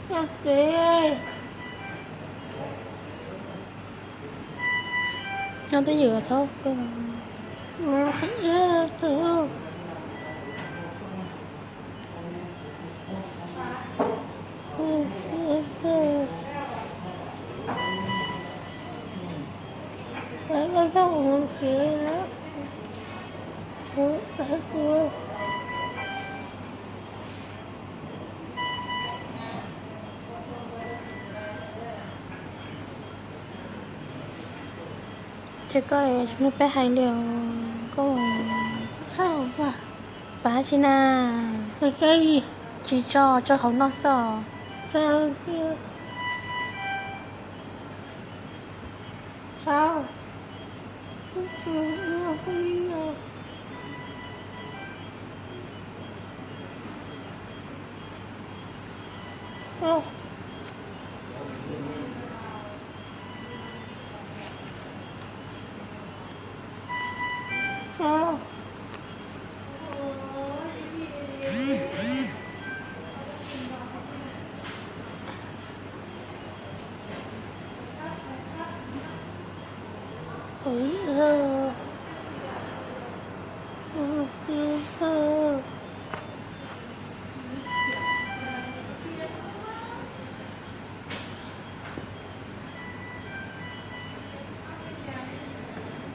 Nyob twj ywm txhob kawg. Ces koj tsis mloog peb hais li, koj pab tsi na, tsis tso, tso hauv no xwb os.